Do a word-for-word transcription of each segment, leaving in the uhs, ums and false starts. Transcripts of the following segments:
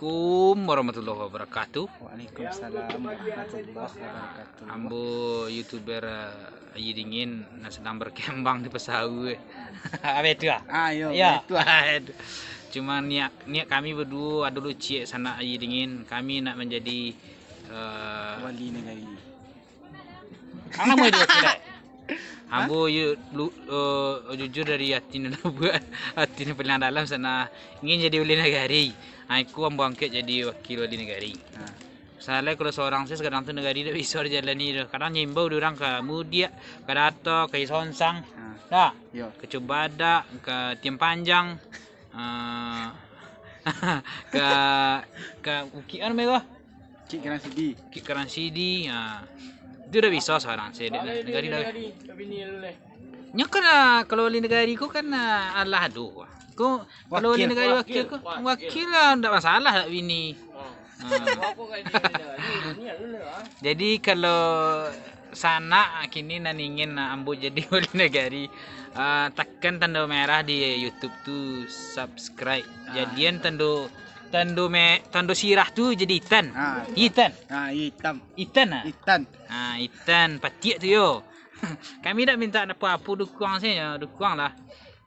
Assalamualaikum warahmatullahi wabarakatuh. Waalaikumsalam warahmatullahi wabarakatuh. Ambo youtuber, eh, Aia Dingin nan sadang berkembang di Pasau, eh. Apa itu, ah? Ah, yo, ya. Itu, ah. Cuma niat, niat kami baduo ado lo ciek sanak Aia Dingin. Kami nak manjadi, eh, wali nagari. Ang namo di wakil, eh? Hah? Ambo yo, lu, eh, jujur dari ati nan labuak, ati nan paling dalam sanak, ingin jadi wali nagari. Ha, iko ambo angkek jadi wakil wali nagari. Ha. Soalnyo kalau sorang se, kadang tu nagari dak bisa dijalani doh. Kadang nyo imbau dek urang ka Mudiak, ka Dato, ka Songsang. Ha. Dah. Yo. Ka Cubadak, ka Tiam Panjang. Ah, ka, ka Bukik anu mah ko? Bukik Karansidi. Bukik Karansidi, ha. Itu dak bisa sorang se, dek nagari dah. Nyo kan, ah, kalau wali nagari ko kan, ah, alah, aduh. Ko kalau wali nagari wakil ko, wakil lah, ndak masalah dak bini. Ha. Jadi kalau sanak kini nan ingin, ah, ambo jadi wali nagari, ah, takan tando merah di YouTube tu, subscribe. Ah. Jadian tando, tando me-, tando sirah tu jadi itan. Ah. Itan. Ah, itam. Itan, ah? Itan. Ah, itan, patiak tu yo. Kami dak minta apo-apo, dukuang sajo, dukuang lah.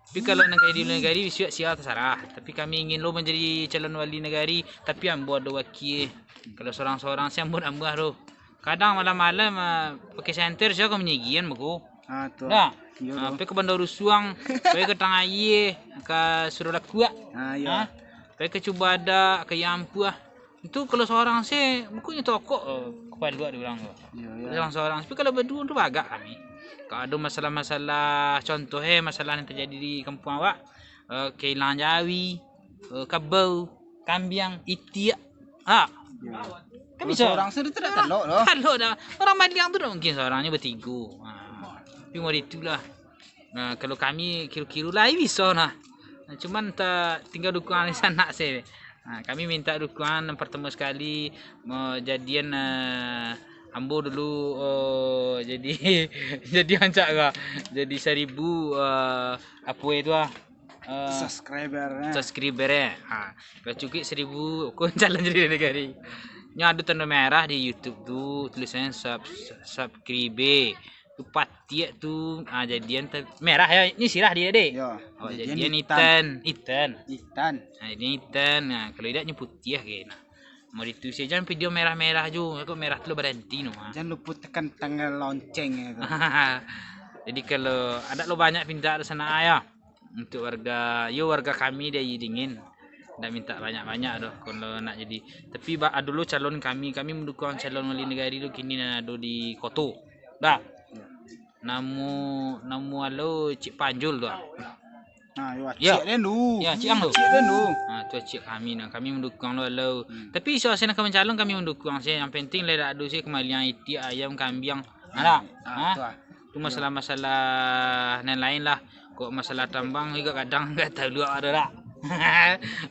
Tapi kalau nan ka jadi wali nagari, bisuak sia tasarah. Tapi kami ingin lo manjadi calon wali nagari, tapi ambo ado wakil. Kalau sorang-sorang se ambo dak namuah doh. Kadang malam-malam, ah, pakai senter, sia ka manyagian beko. Ah, tu. Dah. Iyo, ah, tu. Pai ka Bandar Usuang, pai ka Tangah Aia, ka Surau Lakuak. Ah, iyo. Ha? Pai ka Cubadak, ka Yampuah. Itu kalau sorang se, bukannya tokok, eh, kapaluak di urang tu. Iyo, iyo. Sorang-sorang. Tapi kalau baduo tu bagak kami. Kalau ado masalah-masalah, contoh, eh, masalah yang terjadi di kampuang awak, eh, kahilangan jawi, eh, kabau, kambiang, itiak. Ha. Iyo. Kan bisa. Kalau sorang se tu dak talok doh. Talok dah. Orang maliang tu dak mungkin sorangnyo, batigo. Ha. Tapi model itulah. Nah, kalau kami kiru-kiru lai bisa nah. Nah, cuman ta-, tingga dukungan dari sanak se. Nah, kami minta dukungan nan partamo sakali, ma-, jadian, eh, ambo dulu, eh, jadi, jadi rancak ka. Jadi saribu, eh, apo itu ah? Eh, subscriber, eh. Subscriber, eh. Ha, kalau cukuik saribu, ko calon jadi wali nagari. Nyo ado tando merah di YouTube tu, tulisannyo sub-, subscribe. Tu patiak tu, ah, jadian ta-, merah yo, ni sirah dia, dek. Yo, oh, jadian jadian itam. Itan, itan. Itan. Ah, ini itan. Nah, kalau idak nyo putiah ke, nah. Mau ditulis jan video merah-merah ju, kok merah tu lo baranti no, ah. Jan lupo tekan tanggal lonceng itu. Jadi kalau ado lo banyak pinta di sana yo. Untuk warga, yo, warga kami di Aia Dingin. Ndak minta banyak-banyak doh, kalau nak jadi. Tapi ba-, ado lo calon kami, kami mandukuang calon wali nagari tu kini nan ado di koto. Dah. Namo, namo alo Cik Panjul tu ah. Nah, yo, yo. Acik den tu. Ya, acik ang tu. Acik den tu. Ha, tu acik kami nah, kami mandukuang lo alo. Hmm. Tapi iso asa nan ka mancalon kami mandukuang se, yang penting lai dak ado se kamaliang itiak, ayam, kambiang. Nah, dah. Ah, ha? Tu ah. Tu masalah-masalah nan lain lah. Kok masalah tambang juga kadang nggak tahu luak ado dak.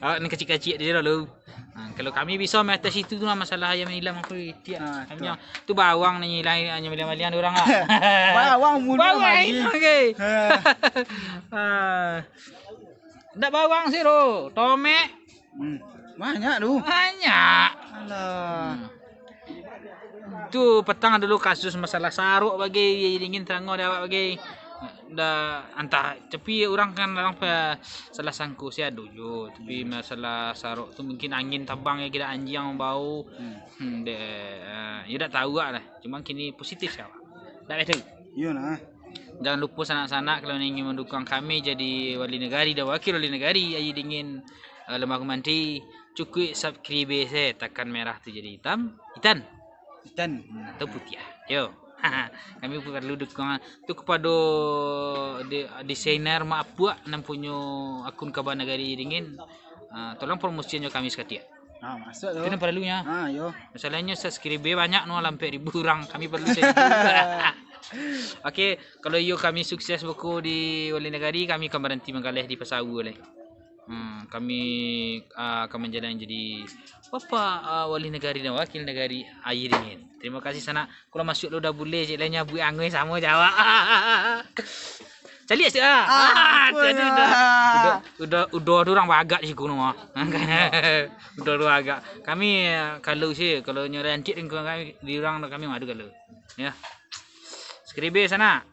Awak ni kecik-kecik dia dulu. Ha, kalau kami bisa matas itu tu lah masalah ayam hilang aku itiak. Ah, tu. Kami yang tu bawang ni hilang, hanya hilang-hilang orang lah. Bawang mulu bawang lagi. Okey. Ha. Ah. Ndak bawang sih tu, tomek. Hmm. Banyak tu. Banyak. Alah. Hmm. Tu patang ado lo kasus masalah sarok bagai, Aia Dingin tarango dek awak bagai. Dah antah, tapi urang kan urang pa-, salah sangko se ado jo. Tapi masalah sarok tu mungkin angin tabang yo, kiro anjiang bau. Hmm. Hmm, dek, ah, yo dak tahu awak lah. Cuma kini positif se awak. Dak betul. Iyo nah. Jangan lupo sanak-sanak, kalau ingin mandukuang kami jadi wali nagari dan wakil wali nagari, Aia Dingin, eh, Lemah Gumanti, cukuik subscribe se, takan merah tu jadi itam, itan. Itan. Hmm, atau putiah. Yo. Kami paralu dukungan tu kapado de-, desainer Mak Apuak nan punyo akun Kabar Nagari Dingin. Ah, tolong promosian jo kami sakatiak. Ah, masuk tu. Itu nan paralu nyo. Ah, yo. Masalahnyo subscribe banyak no, lah ampek ribu urang. Kami paralu saribu. Okey, kalau iyo kami sukses beko di wali nagari, kami akan baranti manggaleh di Pasau lai. Hmm, kami, ah, akan manjalan jadi bapa, ah, wali nagari dan wakil nagari Aia Dingin. Terima kasih sanak. Kalau masuak lo dah buleh, cek lah nyabuik angui samo jawab. Caliak situ ah. Ah, Ah, ampun jadi lah. Udah, udah, udah tu urang bagak siku no. Udah tu bagak. Kami, eh, kalau sih, kalau nyo rancik dengan kami, di urang kami mah ado kalau. Ya. Skribe sana.